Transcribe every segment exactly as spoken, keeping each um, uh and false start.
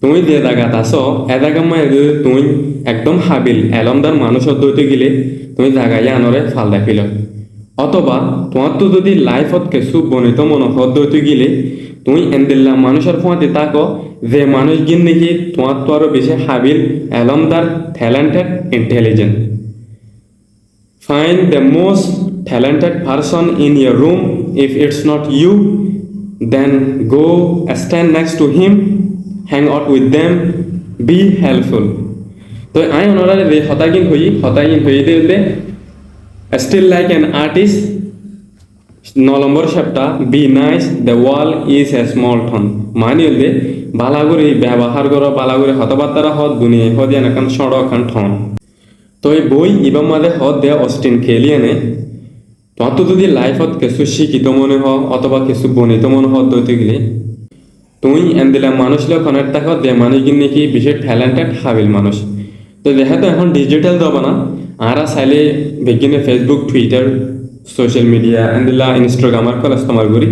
Tuñí ze zagat asó, e zagar maze zodi tuñí ekdom habil, elómdar manúic ódde óite gile, tuñí zaga yíanoré faldai félo. Ótoba tuáñttu zodi laifot kessú bonito mone hoódde óite gile, tuñí endilla manúicor fúañti táko, ze manúicgín néki tuáñttu aró bicí habil, elómdar, talented, intelligent. Find the most talented person in your room. If it's not you, then go stand next to him, hang out with them, be helpful. Toi aññí onoráre ze hotágin hoiyí, hotágin hoiyí de óilde, Steal like an artist, no lombor chapter, be nice, the world is a small town. Mani óilde, bála gorí bebahár goró, bála gorí hotábattára hoó, duniyai hoó de ekkán cóñço ekkán town. Toi boi ibár mazé hoó de Austin Kleon e, tuáñttu zodi laifot kessú cíkito mone hoó, ótoba kessú bonito mone hoódde óite gile, tuñí endilla manúic loi connect táko, ze manúicgín néki bicí talented, habil manúic. Toi zehétu ehón digital zobana, añára sailé beggúne Facebook, Twitter, social media, endilla Instagram ókkol estemal gorí.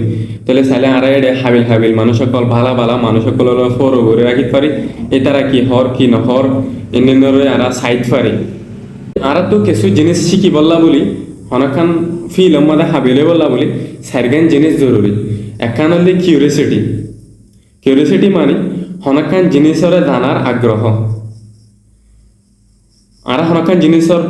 Tóile sailé añára eçé habil habil manúic ókkol, bála bála manúic ókkolóre follow gorí rakí fari. Ítara ki hoór, ki no hoór, endilla añára sai fari. Añárattu kessú jinis cíkibolla buli, honókkán field or mazé habil óibolla buli, sairgán jinis zoruri. Ekkán óilde curiosity. Curiosity mani honókkán jinísoré zanar agroho. Añára honókkán jinísor,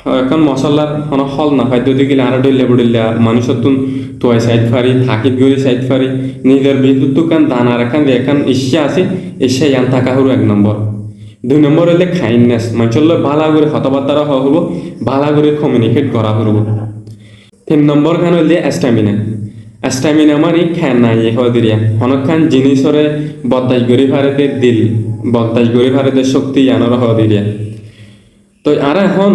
ekkán mosollar honó hól no fai de óite gile añára dhoilla bodhoilla manúicottún tuai sai fari, takit gorí sai fari, nizor bútottu ekkán zanar ekkán ze ekkán iccá asé, iccá yián táka foribó ek nombor. Dui nombor óilde kindness, maincór loi bála gorí hotábattára hoó foribó, bála gorí communicate gorá foribó. Tin nombor gán óilde stamina. Stamina mani kenna ye hoó diriya. Honókkán jinísoré boddac gorí fare de dil, boddac gorí fare de cókti yiánoré hoó diriya. Toi añára ehón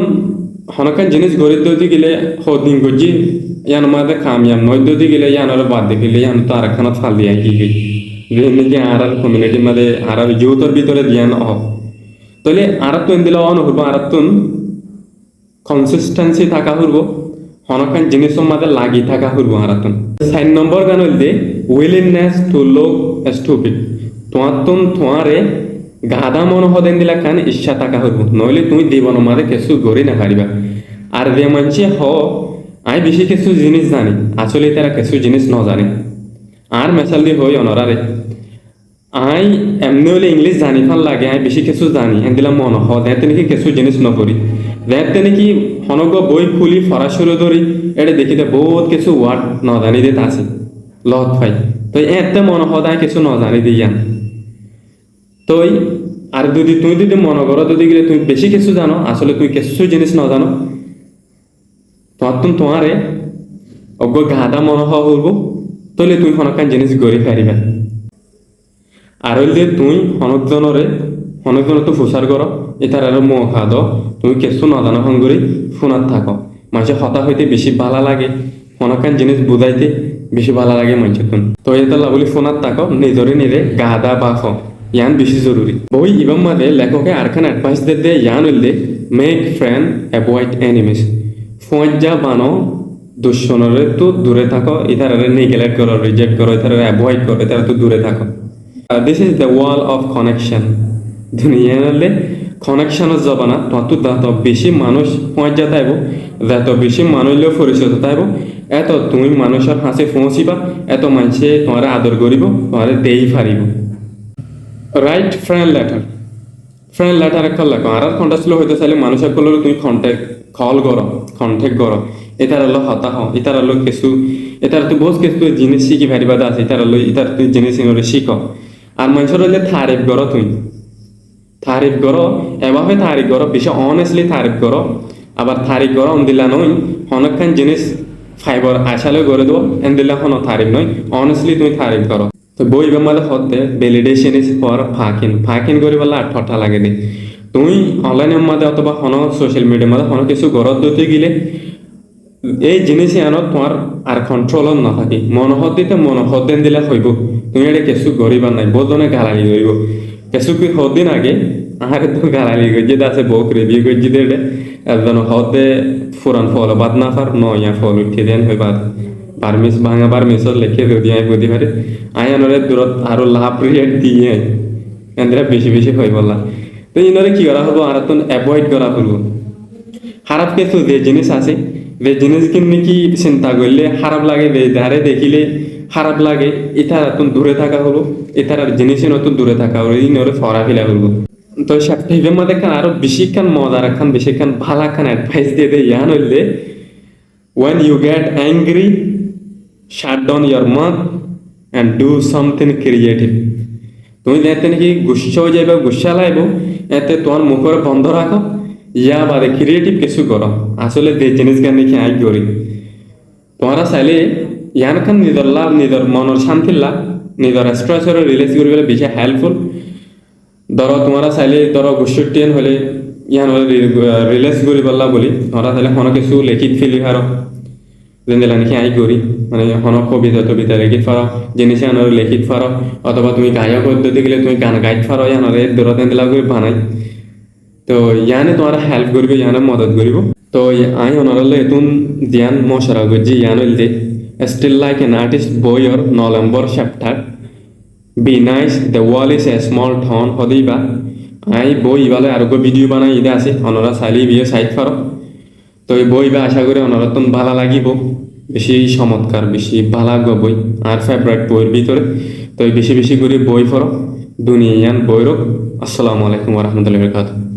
honókkán jinís gorí de óite gile hodin goijjí, yián mazé kamiyab no ói de óite gile yiánoré bad di félai, yián to arekkánot fal di aigíyoi. Zeén niki añárar community mazé añárar youth or bútore de yián ó. Tóile añárattu endilla ó no foribó, añárattún consistency táka foribó, honókkán jinísor mazé lagi táka foribó añárattún. Sair nombor gán óilde willingness to look stupid. Tuáñttún tuáñre gadá mone hoó de endilla ekkán iccá táka foribó, noóile tuñí zibonor mazé kessú gorí no faribá. Ar ze maincé hoó, aññí bicí kessú jinis zani, asóle ítara kessú jinis no zane. Añár mesal di hoói onoráre, aññí emni óile English zani fán lage, aññí bicí kessú zani, endilla mone hoó, zeéñtte niki kessú jinis no forí. Zeéñtte niki honógua boi kúli fora cúru gorí, éçe dekí de boóut kessú word no zani de asé, lot fai. Toi éeñtte mone hoó de aññí kessú no zani de yián. Toi ar zodi tuñí zodi mone goró de óite gile tuñí bicí kessú zano, asóle tuñí kessú jinis no zano, tuáñttún tuáñre eggúa gadá mone hoó foribó, tóile tuñí honókkán jinis gorí faribá. Ar óilde tuñí honókzonoré, honókzonottú fusár goró, ítararé mouka do, tuñí kessú no zano fán gorí fúnat táko. Maincé hotá hoité bicí bála lage, honókkán jinis buzáite bicí bála lage maincóttun. Toi étolla buli fúnat táko, nizoré nize gadá báfo, yián bicí zoruri. Boi ibár mazé lekóke arekkán advice de de, yián óilde make friend, avoid enemies. Fúañijja bano, ducconoréttu dure táko, ítararé neglect goró, reject goró, ítararé avoid goró, ítarattu dure táko. Uh, this is the world of connection. Duniya yián óilde connection or zobana, tuáñttu zeto bicí manúic fúañijja táibo, zeto bicí manúic loi foricoito táibo, eto tuñí manúicor hañsé foóñsiba, eto maincé tuáñre ador goríbo, tuáñre dei faribó. Write friend letter. Friend letter ókkol lekó. Añárar contact loi hoité sailé manúic ókkolóre tuñí contact, call goró, contact goró. Ítarar loi hotá hoó, ítarar loi kessú, ítarattu boóut kessú jinis cíki faribá de asé, ítarar loi, ítarattu jinis inoré cíko. Ar maincór óilde tarif goró tuñí. Tarif goró, ebáfe tarif goró, bicí honestly tarif goró. Abar tarif goró endilla noó, honókkán jinis faibor acá loi gorí do, endilla honó tarif noó, honestly tuñí tarif goró. Toi boi ibár mazé hoódde validation is for parking. Parking goríbolla añcthotta lage de. Tuñí online or mazé otóba honó social media r mazé honó kessú goródde óite gile, ei jinis yiánot tuáñr ar control ot no táke. Mone hoódde te mone hoódde endilla hoibó. Tuñí eçé kessú goríbar nái. Boóut zone galali goríbo. Kessú ki hoóddin age, añáre to galali goijjé de asé, boóut review goijjé de eçé. Ekzone hoódde furan folo bát no far, noiya fol uiththé de en hoi bát. Barmis, báñga Barmis ot leikké zodi aññí budi fari, aññí anoré durot aró laf react diyé aññí. Endilla beci beci hoibolla. Te inore ki gora foribo? Añárattún avoid gora foribo. Háraf kessú ze jinis asé, ze jinis gín niki sinta goille háraf lage, ze dare dekile háraf lage, itarattún dure táka foribo, itarar jinis inottún dure táka foribo, inore fora fela foribo. Toi Chef Taibor mazé ekkán aró beci ekkán mozar ekkán, beci ekkán bála ekkán advice diye de, yián óilde, "When you get angry, shut down your mouth and do something creative." Tuñí zeéñtte niki guccá ói zaiba, guccá laibo, éñtte tuáñr mukóre bondó rakó, yá bade creative kessú goró. Asóle ze jinis gán niki aññí gorí, tuáñra sailé yián ekkán nizor laf, nizor monor cántilla, nizor stress ore release goríbolla beci helpful. Dóro, tuáñra sailé, dóro, guccá uththé yián óile, yián óile ri-, release goríbolla buli, tuáñra sailé honó kessú lekí feli faro. Zendilla niki aññí gorí, mane honó kobita tobita lekí faro, jinis yián óile lekí faro, otóba tuñí gayok ói de óile tuñí gan gai faro, yián óile dóro zendilla gorí banai. Toi yiáne tuáñra help goríbo, yiáne modot goríbo. Toi aññí onorálla etún ziyán mocwara goijjí yián óilde, Steal Like an Artist boiyor no lombor chapter, "Be Nice, the World is a Small Town" hoó de íba. Aññí boi íba loi areggúa video banai de asé, onorá sailé íba yó sai faro. Toi boi íba acá gorí onoráttun bála lagibo, beci comotkar, beci bála eggúa boi, añár favourite boir bútore. Toi beci beci gorí boi foro, duniya yián boir ók. Assalamu alaikum wa rahmatullahi wa barakatuhu.